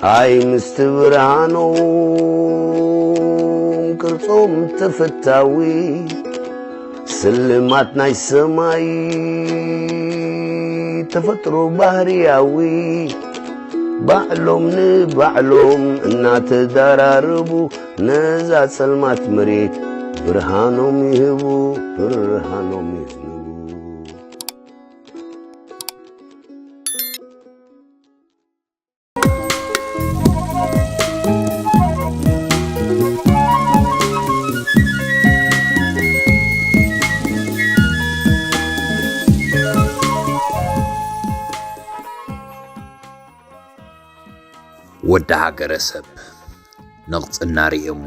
ኣይ ምስቲ ብርሃኖም ቅርጾም ተፈታዊ፣ ስልማት ናይ ሰማይ ተፈጥሮ ባህርያዊ፣ ባዕሎም ንባዕሎም እናተዳራረቡ፣ ነዛ ጸልማት መሬት ብርሃኖም ይህቡ፣ ብርሃኖም ይህቡ። ወዲ ሃገረሰብ፣ ነቕጽና ርእየ እሞ፣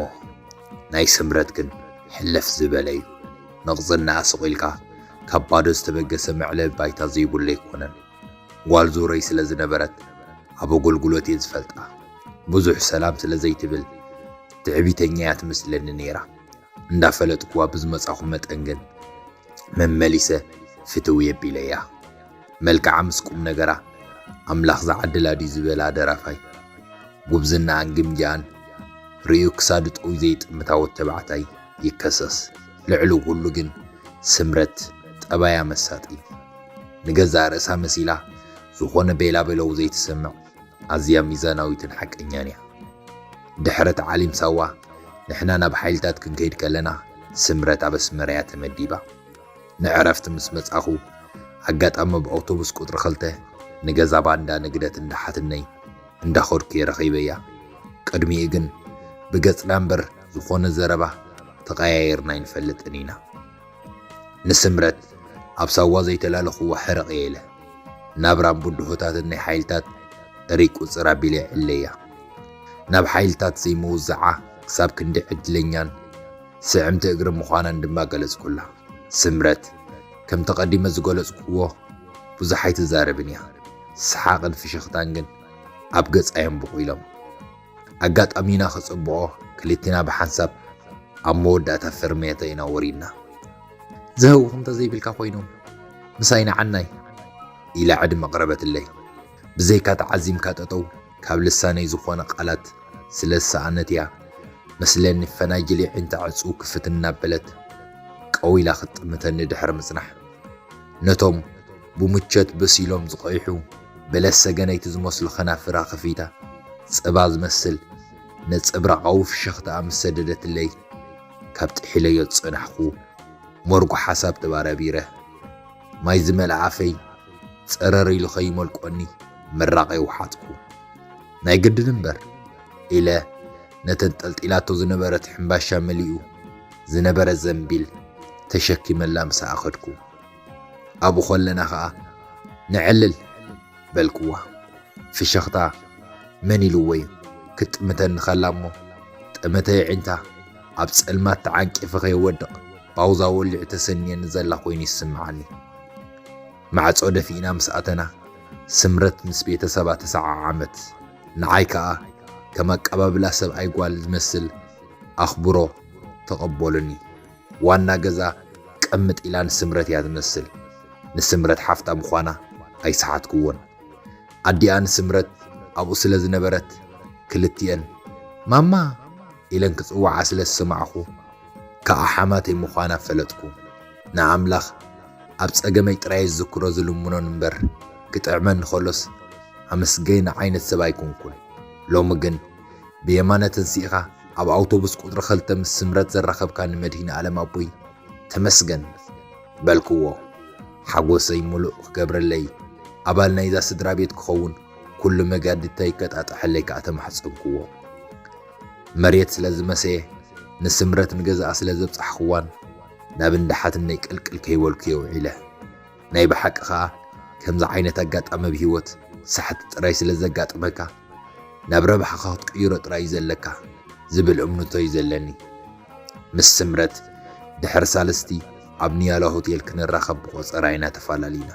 ናይ ስምረት ግን ሕልፍ ዝበለ እዩ። ነቕጽና ስቕ ኢልካ ካብ ባዶ ዝተበገሰ መዕለቢ ባይታ ዘይብሉ ኣይኮነን። ጓል ዙረይ ስለ ዝነበረት፣ ኣብ ኣገልግሎት እየ ዝፈልጣ። ብዙሕ ሰላም ስለ ዘይትብል፣ ትዕቢተኛ እያ ትመስለኒ ነይራ። እንዳፈለጥኩዋ ብዝመጻኹ መጠን ግን፣ መመሊሰ ፍትው የቢለያ። መልክዓ ምስ ቁም ነገራ ኣምላኽ ዝዓድላ ድዩ ዝበላ ደራፋይ፣ ጉብዝናኣን ግምጃኣን ርእዩ ክሳዱ ጠውዩ ዘይጥምታ ወዲ ተባዕታይ ይከሰስ። ልዕሊ ኩሉ ግን ስምረት ጠባያ መሳጢ። ንገዛእ ርእሳ መሲላ ዝኾነ ቤላ በለው ዘይትሰምዕ ኣዝያ ሚዛናዊትን ሓቀኛን እያ። ድሕሪ ተዓሊም ሳዋ ንሕና ናብ ሓይልታት ክንከይድ ከለና ስምረት ኣብ ኣስመራ እያ ተመዲባ። ንዕረፍቲ ምስ መጻኹ ኣጋጣሚ ብኣውቶቡስ ቁጽሪ ክልተ ንገዛ ባንዳ ንግደት እንዳ ሓትነይ እንዳኸድኩ እየ ረኺበያ። ቅድሚኡ ግን ብገጽና እምበር ዝኾነ ዘረባ ተቐያይርና ኣይንፈልጥን ኢና። ንስምረት ኣብ ሳዋ ዘይተላለኽዋ ሕርቕ እየ ኢለ ናብራን ብድሆታትን ናይ ሓይልታት ሪቁጽር ኣቢለ ይዕለያ። ናብ ሓይልታት ዘይምውዛዓ ክሳብ ክንዲ ዕድለኛን ስዕምቲ እግሪ ምዃናን ድማ ገለጽኩላ። ስምረት፣ ከምቲ ቀዲመ ዝገለጽኩዎ፣ ብዙሕ ኣይትዛረብን እያ። ሰሓቕን ፍሽኽታን ግን ኣብ ገጻ እዮም ብቑሎም። ኣጋጣሚና ከጸብቖ፣ ክልቲና ብሓንሳብ ኣብ መወዳእታ ፈርምያታ ኢና ወሪድና። "ዝህውኽ እንተዘይብልካ ኮይኑ፣ ምሳይ ንዓናይ?" ኢላ ዕድመ ኣቕረበትለይ። ብዘይካ ተዓዚምካ ጠጠው ካብ ልሳነይ ዝኾነ ቃላት ስለ ዝሰኣነት እያ መስለኒ፣ ፈናጅል የዒንታ ዕጽው ክፍት እናበለት ቀው ኢላ ክትጥምተኒ ድሕሪ ምጽናሕ፣ ነቶም ብሙቸት በሲሎም ዝቐይሑ በለስ ሰገነይቲ ዝመስሉ ከናፍራ ከፊታ፣ ጸባ ዝመስል ነጸብራቓዊ ፍሽኽታኣ ምስ ሰደደትለይ፣ ካብ ጥሒለዮ ዝጸናሕኩ መርጎ ሓሳብ ተባራቢረ፣ ማይ ዝመልኣ ኣፈይ ጸረር ኢሉ ከይመልቆኒ ምራቐይ ወሓጥኩ። "ናይ ግድን እምበር" ኢለ፣ ነተን ጠልጢላቶ ዝነበረት ሕምባሻ መሊኡ ዝነበረ ዘንቢል ተሸኪመላ ምሳኣ ከድኩ። ኣብኡ ከለና ኸኣ፣ "ንዕልል" በልክዋ። ፍሽኽታ መን ኢልዎ እዩ? ክትጥምተኒ ከላ እሞ፣ ጠመተ የዒንታ ኣብ ጸልማት ተዓንቂፈ ከይወድቕ፣ ባውዛ ወሊዑ ተሰንየኒ ዘላ ኮይኑ ይስምዓኒ። ማዕጾ ደፊእና ምስ ኣተና፣ ስምረት ምስ ቤተሰባ ተሰዓዓመት። ንዓይ ከኣ ከም ኣቀባብላ ሰብኣይ ጓል ዝመስል ኣኽብሮ ተቐበሉኒ። ዋና ገዛ ቀምጥ ኢላ ንስምረት እያ ትመስል። ንስምረት ሓፍታ ምዃና ኣይሰሓትክዎን። ኣዲኣ ንስምረት ኣብኡ ስለ ዝነበረት፣ ክልቲኤን "ማማ" ኢለን ክጽውዓ ስለ ዝሰማዕኹ፣ ከኣ ሓማተይ ምዃና ፈለጥኩ። ንኣምላኽ ኣብ ጸገመይ ጥራይ ዝዝክሮ ዝልምኖን እምበር፣ ክጥዕመኒ ከሎስ ኣመስገኒ ዓይነት ሰብ ኣይኮንኩን። ሎሚ ግን ብየማነ ተንሲእኻ ኣብ ኣውቶቡስ ቁጽሪ ክልተ ምስ ስምረት ዘራኸብካኒ መድሂን ኣለም ኣቦይ፣ ተመስገን በልክዎ። ሓጎሰይ ምሉእ ክገብረለይ፣ ኣባል ናይዛ ስድራ ቤት ክኸውን፣ ኩሉ መጋድድተይ ከጣጥሐለይ ከኣ ተማሕጸንክዎ። መሬት ስለ ዝመሰየ፣ ንስምረት ንገዛኣ ስለ ዘብጻሕክዋን፣ ናብ እንዳ ሓትነይ ቅልቅል ከይበልኩ እየ ውዒለ። ናይ ብሓቂ ኸኣ፣ ከምዚ ዓይነት ኣጋጣሚ ኣብ ህይወት ሳሕቲ ጥራይ ስለ ዘጋጥመካ፣ ናብ ረብሓኻ ክትቅይሮ ጥራይ እዩ ዘለካ ዝብል እምንቶ እዩ ዘለኒ። ምስ ስምረት ድሕሪ ሳልስቲ ኣብ ንያላ ሆቴል ክንራኸብ ብቆጸራ ኢና ተፈላለና።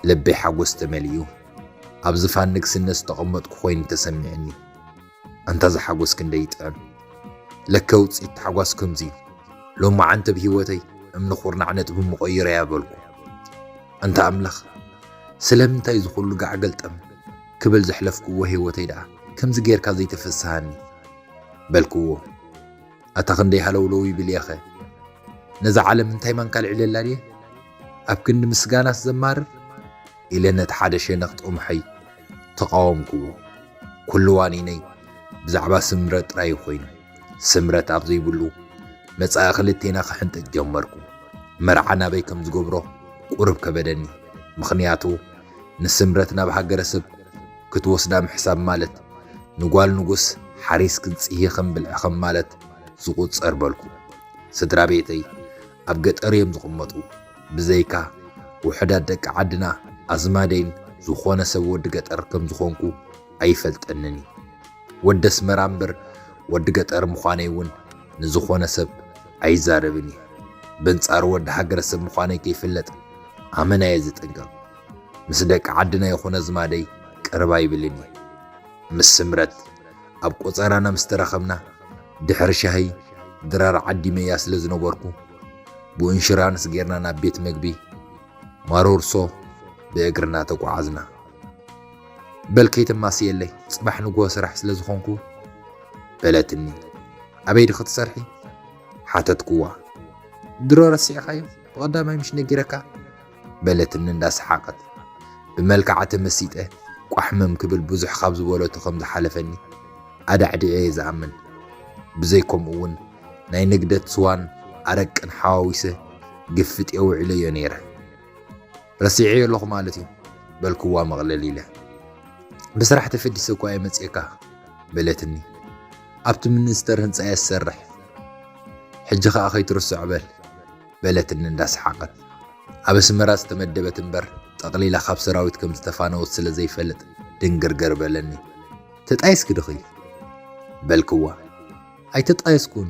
ልበይ ሓጎስ ተመሊኡ፣ ኣብ ዝፋን ንግስነት ዝተቐመጥኩ ኮይኑ ተሰሚዕኒ። ኣንታ እዚ ሓጎስ ክንደይ ይጥዕም! ለከ ውጽኢት ታሕጓስ ከምዚ እዩ። ሎማዓንቲ ኣብ ህይወተይ እምኒ ኩርናዕ ነጥቢ ምቐይሮ እያ በልኩ። ኣንታ ኣምላኽ፣ ስለምንታይ እዚ ኩሉ ጋዕ ገልጠም ክብል ዘሕለፍክዎ ህይወተይ ደኣ ከምዚ ጌርካ ዘይተፈስሃኒ በልክዎ። ኣታ ክንደይ ሃለውለው ይብል እየኸ፣ ነዛ ዓለም እንታይ ማንካ ልዕለላ ድየ? ኣብ ክንዲ ምስጋናስ ዘማርር ኢለ ነቲ ሓደ ሸነኽ ጥሙሐይ ተቓወምክዎ። ኩሉ ዋኒነይ ብዛዕባ ስምረት ጥራይ ኮይኑ፣ ስምረት ኣብ ዘይብሉ መጻኢ ክልቴና ክሕንጥጥ ጀመርኩ። መርዓ ናበይ ከም ዝገብሮ ቁሩብ ከበደኒ። ምኽንያቱ ንስምረት ናብ ሃገረሰብ ክትወስዳ ምሕሳብ ማለት ንጓል ንጉስ ሓሪስክን ጽሂኽን ብልዕኽን ማለት ዝቑጸር በልኩ። ስድራ ቤተይ ኣብ ገጠር እዮም ዝቕመጡ። ብዘይካ ውሑዳት ደቂ ዓድና ኣዝማደይን ዝኾነ ሰብ ወዲ ገጠር ከም ዝኾንኩ ኣይፈልጠንን እዩ። ወዲ ኣስመራ እምበር ወዲ ገጠር ምዃነይ እውን ንዝኾነ ሰብ ኣይዛረብን እየ። በንጻሩ ወዲ ሃገረሰብ ምዃነይ ከይፍለጥ ኣመና እየ ዝጥንቀቕ። ምስ ደቂ ዓድና ይኹን ኣዝማደይ ቅርብ ኣይብልን እየ። ምስ ስምረት ኣብ ቆጸራና ምስ ተራኸብና ድሕሪ ሻሂ ድራር ዓዲመያ ስለ ዝነበርኩ ብኢንሹራንስ ጌርና ናብ ቤት መግቢ ማሮርሶ ብእግርና ተጓዓዝና። በል ከይተማስየለይ ጽባሕ ንግሆ ስራሕ ስለ ዝኾንኩ በለትኒ። ኣበይ ድኺ ትሰርሒ? ሓተትክዋ። ድሮ ረሲዕኻዮ? ብቐዳማይ ምሽ ነጊረካ? በለትኒ እንዳሰሓቐት። ብመልክዓ ተመሲጠ ቋሕመም ክብል ብዙሕ ካብ ዝበለቶ ከም ዝሓለፈኒ ኣዳዕዲዐ እየ ዝኣምን። ብዘይ ከምኡ እውን ናይ ንግደት ስዋን ኣረቅን ሓዋዊሰ ግፍጥ የውዕለዮ ነይረ። ረሲዐዮ ኣለኹ ማለት እዩ በልክዋ መቕለል ኢለ። ብስራሕ ተፈዲሰ እኳ እየ መፅኤካ በለትኒ። ኣብቲ ሚኒስተር ህንፃ እየ ዝሰርሕ። ሕጂ ኸኣ ከይትርስዖ በል በለትኒ እንዳሰሓቐት። ኣብ ኣስመራ ዝተመደበት እምበር ጠቕሊላ ካብ ሰራዊት ከም ዝተፋነወት ስለ ዘይፈልጥ ድንግርገር በለኒ። ተጣይስኪ ድኺ በልክዋ። ኣይተጣየስኩን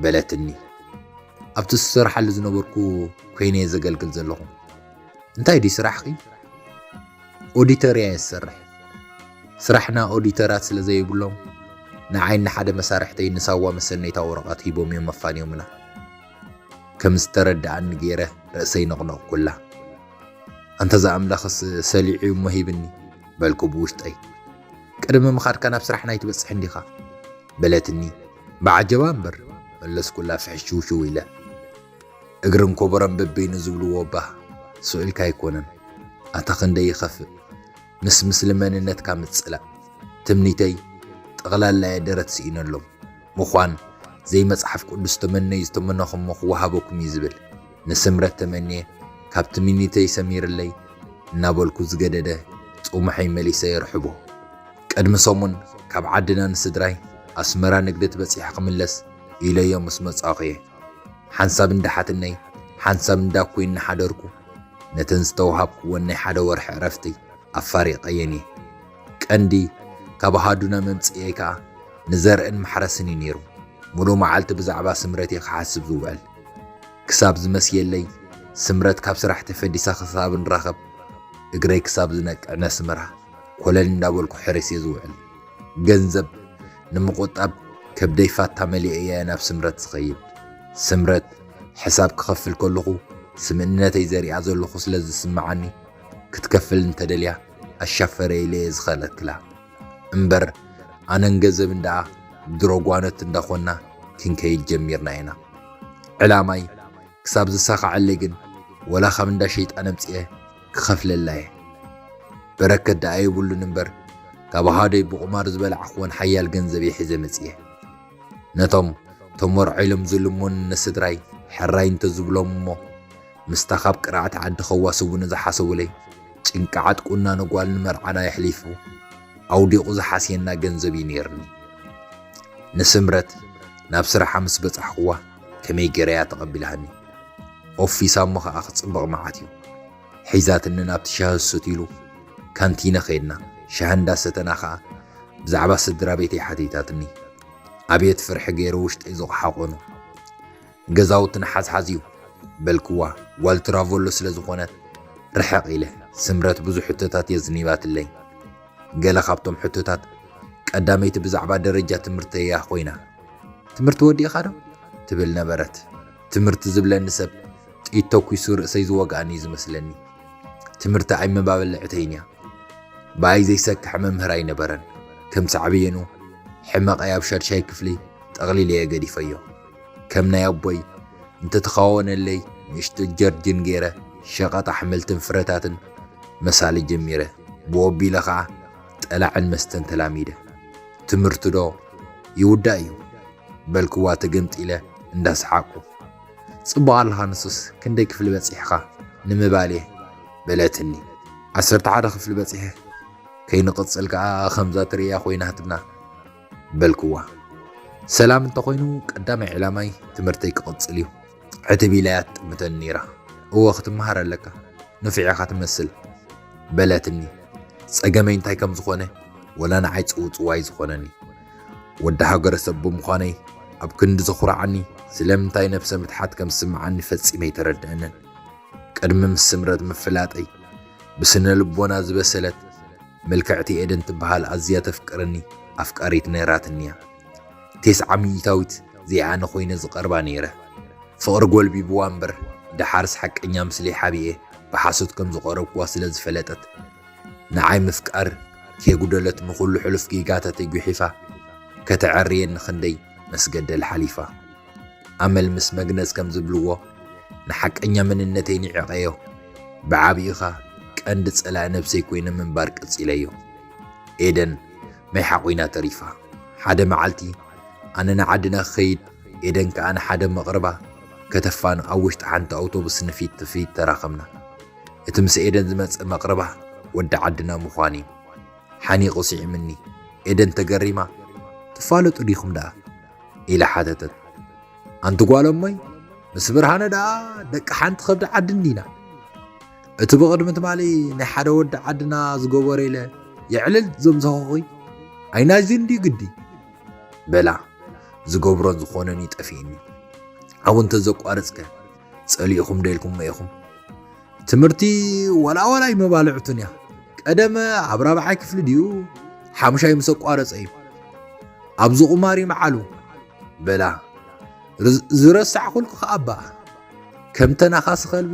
በለትኒ። ኣብቲ ዝሰርሓሉ ዝነበርኩ ኮይነ እየ ዘገልግል ዘለኹ። እንታይ ድዩ ስራሕኺ? ኦዲተር እየ ዝሰርሕ። ስራሕና ኦዲተራት ስለ ዘይብሎም ንዓይ ንሓደ መሳርሕተይ ንሳዋ መሰነይታ ወረቐት ሂቦም እዮም መፋንዮምና። ከም ዝተረድኣኒ ገይረ ርእሰይ ነቕነቕኩላ። ኣንታ እዛ ኣምላኽስ ሰሊዑ እሞ ሂብኒ በልኩ ብውሽጠይ። ቅድሚ ምኻድካ ናብ ስራሕና ኣይትበጽሕን ዲኻ በለትኒ ብዓጀባ እምበር መለስኩላ ፍሕሽውሽው ኢለ። እግርን ኮቦሮን በበይኑ ዝብልዎ እባ ስቕ ኢልካ ኣይኮነን። ኣታ ክንደይ ይኸፍእ ምስ ምስሊ መንነትካ ምጽላእ። ትምኒተይ ጠቕላላ እየ ደረት ስኢነሎም። ምዃን ዘይመጽሓፍ ቅዱስ ተመነዩ ዝተመነኹሞ ክወሃበኩም እዩ ዝብል። ንስምረት ተመንየ ካብ ትምኒተይ ሰሚርለይ እናበልኩ ዝገደደ ጥሙሐይ መሊሰ የርሕቦ። ቅድሚ ሰሙን ካብ ዓድና ንስድራይ ኣስመራ ንግደት በጺሐ ክምለስ ኢለዮ ምስ መጻኹ እየ። ሓንሳብ እንዳ ሓትነይ ሓንሳብ እንዳ ኣኮይ እናሓደርኩ ነተን ዝተውሃብክወን ናይ ሓደ ወርሒ ዕረፍተይ ኣፋሪቐየን እየ። ቀንዲ ካብ ኣሃዱና መምጽኤይ ከኣ ንዘርእን ማሕረስን እዩ ነይሩ። ሙሉእ መዓልቲ ብዛዕባ ስምረት እየ ክሓስብ ዝውዕል። ክሳብ ዝመስየለይ ስምረት ካብ ስራሕ ተፈዲሳ ክሳብ ንራኸብ እግረይ ክሳብ ዝነቅዕ ነስመራ ኮለል እንዳበልኩ ሕሪስ እየ ዝውዕል። ገንዘብ ንምቑጣብ ከብደይ ፋታ መሊኤ እየ ናብ ስምረት ዝኸይድ። ስምረት ሕሳብ ክኸፍል ከለኹ ስምእነተይ ዘሪኣ ዘለኹ ስለ ዝስምዓኒ ክትከፍል እንተደልያ ኣሻፈረ ኢለ እየ ዝኸለክላ። እምበር ኣነን ገንዘብን ደኣ ድሮ ጓኖት እንዳኾንና ክንከይድ ጀሚርና ኢና። ዕላማይ ክሳብ ዝሳኻዐለይ ግን ወላ ካብ እንዳ ሸይጣን ኣምጺኤ ክኸፍለላ እየ። በረከት ደኣ የብሉን እምበር ካብ ኣሃደይ ብቑማር ዝበላዕኽወን ሓያል ገንዘብ እየ ሒዘ መጺኤ። ነቶም ተመርዖ ኢሎም ዝልሙን ንስድራይ ሕራይ እንተዝብሎም እሞ ምስታ ካብ ቅርዓት ዓዲ ከዋስቡኒ ዝሓሰቡለይ ጭንቅዓት ቁናኖ ጓል ንመርዓና የሕሊፉ ኣውዲቑ ዝሓስየና ገንዘብ እዩ ነይርኒ። ንስምረት ናብ ስራሓ ምስ በጻሕክዋ ከመይ ገይራ እያ ተቐቢላኒ? ኦፊሳ እሞ ኸኣ ክጽብቕ መዓት እዩ። ሒዛትኒ ናብቲ ሻሂ ሱት ኢሉ ካንቲነ ኸድና። ሻሂ እንዳሰተና ኸኣ ብዛዕባ ስድራ ቤተይ ሓቲታትኒ። ኣብየት ፍርሒ ገይሩ ውሽጠይ ዝቑሓቖኑ። ገዛውትና ሓዝሓዝ እዩ በልክዋ። ጓል ትራቮሎ ስለ ዝኾነት ርሕቕ ኢለ። ስምረት ብዙሕ ሕቶታት የዝኒባትለይ። ገለ ካብቶም ሕቶታት ቀዳመይቲ ብዛዕባ ደረጃ ትምህርተይ እያ ኮይና። ትምህርቲ ወዲእኻ ዶ? ትብል ነበረት። ትምህርቲ ዝብለኒ ሰብ ጥይት ተኲሱ ርእሰይ ዝወግኣኒ እዩ ዝመስለኒ። ትምህርቲ ኣይመባበልዕተይን እያ። ብኣይ ዘይሰክሕ መምህር ኣይነበረን። ከም ሳዕብየኑ ሕመቐይ ኣብ ሻድሻይ ክፍሊ ጠቕሊለየ ገዲፈዮ። ከም ናይ ኣቦይ እንተተኻወነለይ ንእሽቶ ጀርጅን ገይረ ሸቐጥ ኣሕምልትን ፍረታትን መሳሊ ጀሚረ። ብወቢለ ኸዓ ጠላዕን መስተን ተላሚደ። ትምህርቲ ዶ ይውዳእ እዩ? በልክዋ ተገምጢለ እንዳሰሓቁ። ጽቡቕ ኣለኻ ንሱስ ክንደይ ክፍሊ በጺሕኻ ንምባል እየ በለትኒ። ዓሰርተ ሓደ ክፍሊ በጺሐ ከይንቕጽል ከኣ ከምዛ ትርእያ ኮይናትና በልክዋ። ሰላም እንተኾይኑ ቀዳማይ ዕላማይ ትምህርተይ ክቕጽል እዩ። ዕትብ ኢላ እያ ትጥምተኒ ነይራ። እወ ክትመሃር ኣለካ፣ ንፉዕ ኢኻ ትመስል በለትኒ። ጸገመይ እንታይ ከም ዝኾነ ወላ ንዓይ ጽውጽዋይ ዝኾነኒ። ወዲ ሃገረሰብ ብምዃነይ ኣብ ክንዲ ዘኹርዓኒ ስለምንታይ ነብሰ ምትሓት ከም ዝስምዓኒ ፈጺመ ኣይተረድአንን። ቅድሚ ምስ ስምረት ምፍላጠይ ብስነ ልቦና ዝበሰለት ምልክዕቲ ኤደን ትበሃል ኣዝያ ተፍቅረኒ ኣፍቃሪት ነይራትኒ እያ። ቴስዓ ሚእታዊት ዘይኣነ ኮይነ ዝቐርባ ነይረ። ፍቕሪ ጎልቢብዋ እምበር ደሓርስ ሓቀኛ ምስለይ ሓቢኤ ብሓሶት ከም ዝቐረብክዋ ስለ ዝፈለጠት ንዓይ ምፍቃር ከይጉደለት ንኹሉ ሕሉፍ ጌጋታተይ ጉሒፋ ከተዐርየኒ ክንደይ መስገደል ሓሊፋ። ኣመል ምስ መግነዝ ከም ዝብልዎ ንሓቀኛ መንነተይ ንዒቐዮ። ብዓቢኡ ኸኣ ቀንዲ ጸላኢ ነብሰይ ኮይነ ምንባር ቀጺለዮ። ኤደን ማይ ሓቑና ተሪፋ። ሓደ መዓልቲ ኣነ ንዓድና ክኸይድ ኤደን ከኣ ንሓደ መቕርባ ከተፋን ኣብ ውሽጢ ሓንቲ ኣውቶቡስ ንፊት ንፊት ተራኸብና። እቲ ምስ ኤደን ዝመጸ መቕርባ ወዲ ዓድና ምዃኑ እዩ። ሓኒቑ ስዒምኒ። ኤደን ተገሪማ፣ "ትፋለጡ ዲኹም ደኣ?" ኢላ ሓተተት። "ኣንቲ ጓል እሞይ፣ ምስ ብርሃነ ደኣ ደቂ ሓንቲ ከብዲ ዓዲ እንዲና። እቲ ብቕድሚ ትማሊ ናይ ሓደ ወዲ ዓድና ዝገበሮ ኢለ የዕልል ዘምዘኹኺ ኣይናዚ እንድዩ ግዲ?" በላ። ዝገብሮን ዝኾነን እዩ ጠፊእኒ። ኣብኡ እንተዘቋርጽከ ጸሊእኹም ደልኩሞ ኢኹም። ትምህርቲ ወላ ወላ ኣይመባልዕቱን እያ። ቀደም ኣብ ራብዓይ ክፍሊ ድዩ ሓምሻይ ምስ ኣቋረጸ እዩ። ኣብዚ ቁማር ይምዓሉ በላ። ርዝ-፣ ዝረሳዕኩልኩ ከኣ እባ ከም ተናኻሲ ከልቢ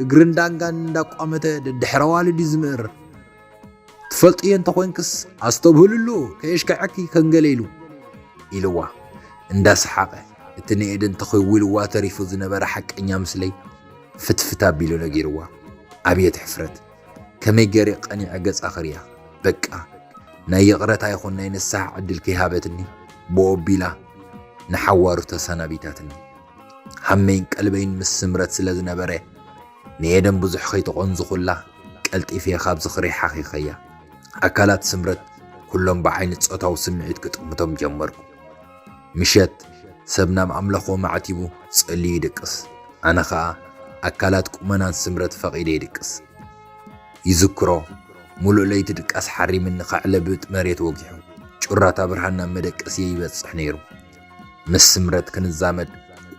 እግርን ዳንጋን እንዳቋመተ ደድሕረ ዋልድ እዩ ዝምእር። ትፈልጥዮ እንተኾይንክስ ኣስተብህልሉ ከየሽክዐኪ ከንገለ ኢሉ ኢልዋ እንዳሰሓቐ። እቲ ንኤደን ተኸዊልዋ ተሪፉ ዝነበረ ሓቀኛ ምስለይ ፍትፍት ኣቢሉ ነጊርዋ። ኣብየት ሕፍረት! ከመይ ገይረ ቀኒዐ ገጻ ክሪኣ? በቃ ናይ ይቕረታ ይኹን ናይ ንስሓ ዕድል ከይሃበትኒ ብኦቢላ ንሓዋሩ ተሰናቢታትኒ። ሃመይን ቀልበይን ምስ ስምረት ስለ ዝነበረ ንኤደን ብዙሕ ከይተቖንዝኹላ ቀልጢፈ ካብ ዝኽሪ ሓኺኸያ። ኣካላት ስምረት ኩሎም ብዓይኒ ጾታዊ ስምዒት ክጥምቶም ጀመርኩ። ምሸት ሰብ ናብ ኣምላኹ ማዕቲቡ ጸልዩ ይድቅስ። ኣነ ኸኣ ኣካላት ቁመናን ስምረት ፈቒደ ይድቅስ። ይዝክሮ፣ ሙሉእ ለይቲ ድቃስ ሓሪምኒ ከዕለብጥ መሬት ወጊሑ፣ ጩራታ ብርሃን ናብ መደቀስየ ይበጽሕ ነይሩ። ምስ ስምረት ክንዛመድ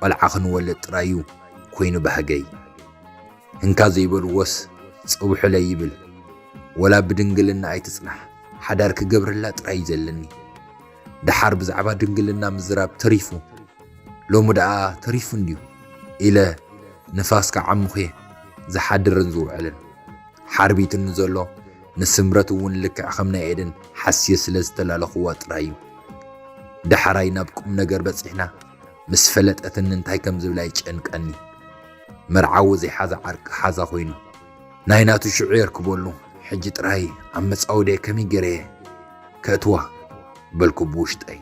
ቆልዓ ክንወልድ ጥራይ እዩ ኮይኑ ባህገይ። እንካ ዘይበልዎስ ጽውሑለይ ይብል። ወላ ብድንግልና ኣይትጽናሕ፣ ሓዳር ክገብረላ ጥራይ እዩ ዘለኒ። ደሓር ብዛዕባ ድንግልና ምዝራብ ተሪፉ፣ ሎሚ ደኣ ተሪፉ እንድዩ ኢለ ንፋስ ክዓሙኹ እየ ዝሓድርን ዝውዕልን። ሓርቢትኒ ዘሎ ንስምረት እውን ልክዕ ከም ናይ ኤደን ሓስየ ስለ ዝተላለኽዋ ጥራይ እዩ። ዳሕራይ ናብ ቁም ነገር በጺሕና ምስ ፈለጠትኒ እንታይ ከም ዝብላ ይጨንቀኒ። መርዓዊ ዘይሓዛ ዓርቂ ሓዛ ኮይኑ። ናይ ናቱ ሽዑ የርክበሉ፣ ሕጂ ጥራይ ኣብ መጻወድየ ከመይ ገይረ እየ ከእትዋ በልኩ ብውሽጠይ።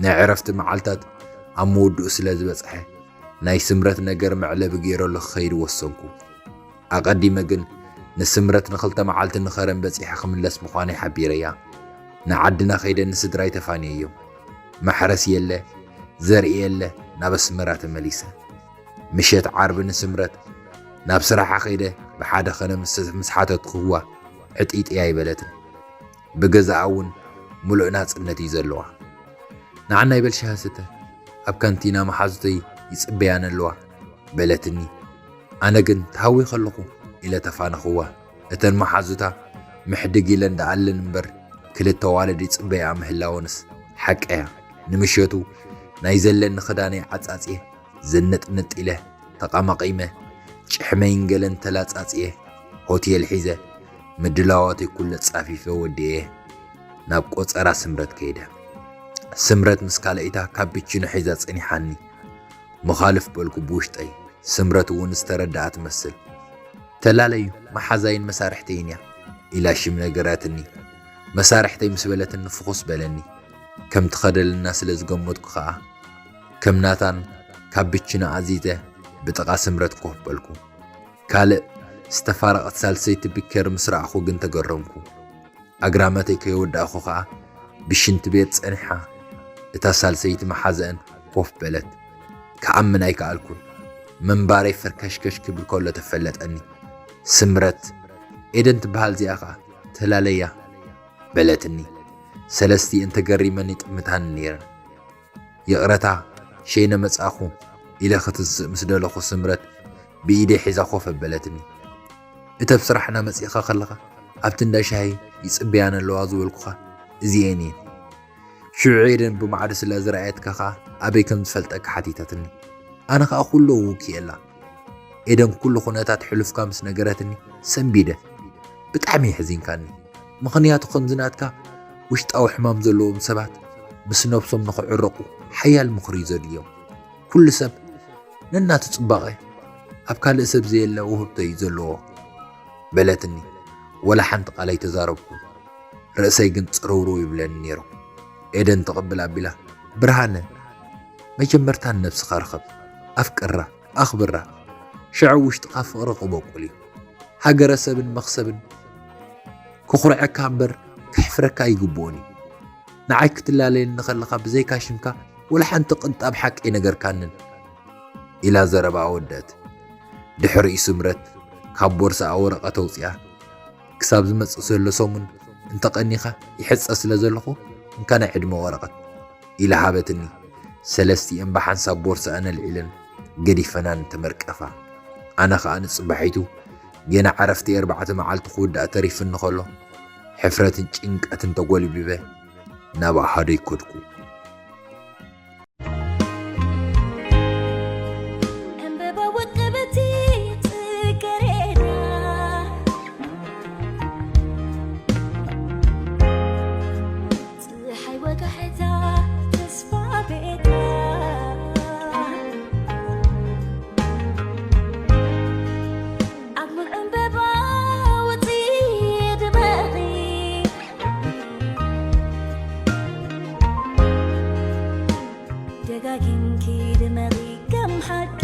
ናይ ዕረፍቲ መዓልታት ኣብ ምውድኡ ስለ ዝበጽሐ፣ ናይ ስምረት ነገር መዕለቢ ገይረሉ ክኸይድ ወሰንኩ። ኣቐዲመ ግን ንስምረት ንኽልተ መዓልቲ ንኸረን በጺሐ ክምለስ ምዃነይ ሓቢረያ። ንዓድና ከይደ ንስድራይ ተፋንየዮም። ማሕረስ የለ፣ ዘርኢ የለ፣ ናብ ኣስመራ ተመሊሰ። ምሸት ዓርቢ ንስምረት ናብ ስራሓ ከይደ ብሓደ ኸነ ምስ፣ ምስ ሓተትክዋ ዕጢጢ ኣይበለትን። ብገዛኣ እውን ምሉእ ናጽነት እዩ ዘለዋ። ንዓና ይበል ሻሂ ስተ፣ ኣብ ካንቲና መሓዙተይ ይጽበያን ኣለዋ በለትኒ። ኣነ ግን ተሃዊኸ ኣለኹ ኢለ ተፋነኽዋ። እተን መሓዙታ ምሕድግ ኢለን ደኣለን እምበር ክልተ ኣዋልድ ይጽበያ ምህላወንስ ሓቀያ። ንምሸቱ ናይ ዘለኒ ክዳነይ ዓጻጽየ ዝንጥንጥ ኢለ ተቓማቒመ፣ ጭሕመይን ገለን ተላጻጽየ፣ ሆቴል ሒዘ፣ ምድላዋተይ ኩለ ጻፊፈ ወዲኤ። ናብ ቆጸራ ስምረት ከይደ። ስምረት ምስ ካልኣይታ ካፒቺኖ ሒዛ ጸኒሓኒ። መኻልፍ በልኩ ብውሽጠይ። ስምረት እውን ዝተረድኣ ትመስል። "ተላለዩ፣ መሓዛይን መሳርሕተይን እያ" ኢላ ሽም ነገራትኒ። "መሳርሕተይ" ምስ በለትኒ ፍኹስ በለኒ። ከም ትኸደልና ስለ ዝገመትኩ ኸኣ ከም ናታን ካፒቺኖ ኣዚዘ ብጥቓ ስምረት ኮፍ በልኩ። ካልእ ዝተፋረቐት ሳልሰይቲ ቢከር ምስ ረኣኹ ግን ተገረምኩ። ኣግራመተይ ከየወዳእኩ ኸኣ ብሽንቲ ቤት ጸኒሓ እታ ሳልሰይቲ መሓዘአን ኮፍ በለት። ክኣምን ኣይከኣልኩን። ምንባረይ ፈርከሽከሽ ክብል ከሎ ተፈለጠኒ። ስምረት፣ "ኤደን ትበሃል እዚኣ ኸኣ ተላለያ" በለትኒ። ሰለስቲኤን ተገሪመን ይጥምታኒ ነይረን። "ይቕረታ፣ ሸይነ መጻእኹ" ኢለ ክትስእ ምስ ደለኹ ስምረት ብኢደይ ሒዛ ኮፍ ኣበለትኒ። "እቲ ኣብ ስራሕና መጺእኻ ከለኻ ኣብቲ እንዳ ሻሂ ይጽበያን ኣለዋ ዝበልኩኻ እዚኤን እየን። ሽዑ ኤደን ብማዕዶ ስለ ዝረኣየትካ ኸኣ ኣበይ ከም ዝፈልጠካ ሓቲታትኒ። ኣነ ኸኣ ኩሉ ኣውክየላ። ኤደን ኩሉ ኩነታት ሕሉፍካ ምስ ነገረትኒ ሰንቢደ። ብጣዕሚ የሕዚንካኒ። ምኽንያቱ ከምዚ ናትካ ውሽጣዊ ሕማም ዘለዎም ሰባት ምስ ነብሶም ንኽዕረቑ ሓያል ምኽሪ እዩ ዘድልዮም። ኩሉ ሰብ ነናቱ ጽባቐ ኣብ ካልእ ሰብ ዘየለ ውህብቶ እዩ ዘለዎ" በለትኒ። ወላ ሓንቲ ቃል ኣይተዛረብኩን። ርእሰይ ግን ጽርውርው ይብለኒ ነይሩ። ኤደን ትቕብል ኣቢላ፣ "ብርሃነ፣ መጀመርታ ንነብስኻ ርኸብ፣ ኣፍቅራ፣ ኣኽብራ። ሽዑ ውሽጥኻ ፍቕሪ ክበቁል እዩ። ሃገረሰብን መኽሰብን ክኹርዐካ እምበር ከሕፍረካ ኣይግብኦን እዩ። ንዓይ ክትላለየኒ ከለኻ ብዘይካ ሽምካ ወላ ሓንቲ ቅንጣብ ሓቂ ኣይነገርካንን" ኢላ ዘረባኣ ወደአት። ድሕሪኡ ስምረት ካብ ቦርስኣ ወረቐት ኣውጺኣ፣ "ክሳብ ዝመጽእ ዘሎ ሰሙን እንተቐኒኻ ይሕጸ ስለ ዘለኹ እንካ ናይ ዕድመ ወረቐት" ኢላ ሃበትኒ። ሰለስቲኤን ብሓንሳብ ቦርስኣን ኣልዒለን ገዲፈናን ተመርቀፋ። ኣነ ኸኣ ንጽባሒቱ ገና ዕረፍቲ ኣርባዕተ መዓልቲ ክውዳእ ተሪፍኒ ከሎ፣ ሕፍረትን ጭንቀትን ተጎልቢበ ናብ ኣሃደይ ከድኩ። ዕምበባ ውቅብቲ ጽጌረዳ፣ ጸሓይ ወጋሕታ ተስፋ ቤታ፣ ኣጉል ዕምበባ ውጺ ድመቒ፣ ደጋጊምኪ ድመቒ ከም ሓቂ።